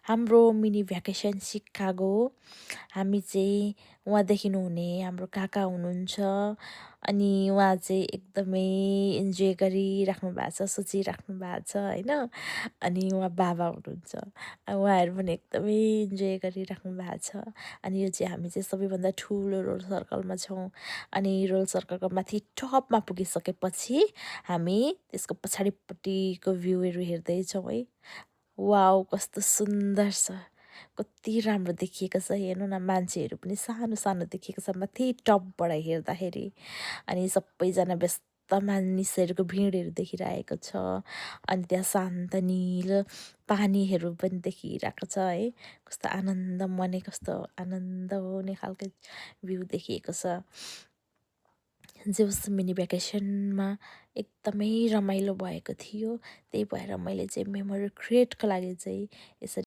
हाम्रो mini vacation Chicago हो। हामी चाहिँ उहाँ देखिनुहुने हाम्रो काका हुनुहुन्छ। अनि उहाँ चाहिँ एकदमै इन्जोय गरिराख्नु भएको छ, सोचिराख्नु भएको छ होइन। अनि उहाँ बाबा हुनुहुन्छ, उहाँहरू पनि एकदमै इन्जोय गरिराख्नु भएको छ। अनि यो चाहिँ हामी चाहिँ सबैभन्दा ठुलो रोल सर्कलमा छौँ। अनि रोल सर्कलको माथि टपमा पुगिसकेपछि हामी त्यसको पछाडिपट्टिको भ्यूहरू हेर्दैछौँ है। वाउ कस्तो सुन्दर छ, कति राम्रो देखिएको छ। हेर्नु न, मान्छेहरू पनि सानो सानो देखिएको छ माथि टपबाट हेर्दाखेरि। अनि सबैजना व्यस्त मानिसहरूको भिडहरू देखिरहेको छ। अनि त्यहाँ शान्त निल पानीहरू पनि देखिरहेको छ है। कस्तो आनन्द मनै कस्तो आनन्द हुने खालको भ्यू देखिएको छ। जे होस् मिनी भ्याकेसनमा एकदमै रमाइलो भएको थियो। त्यही भएर मैले चाहिँ मेमोरी क्रिएटको लागि चाहिँ यसरी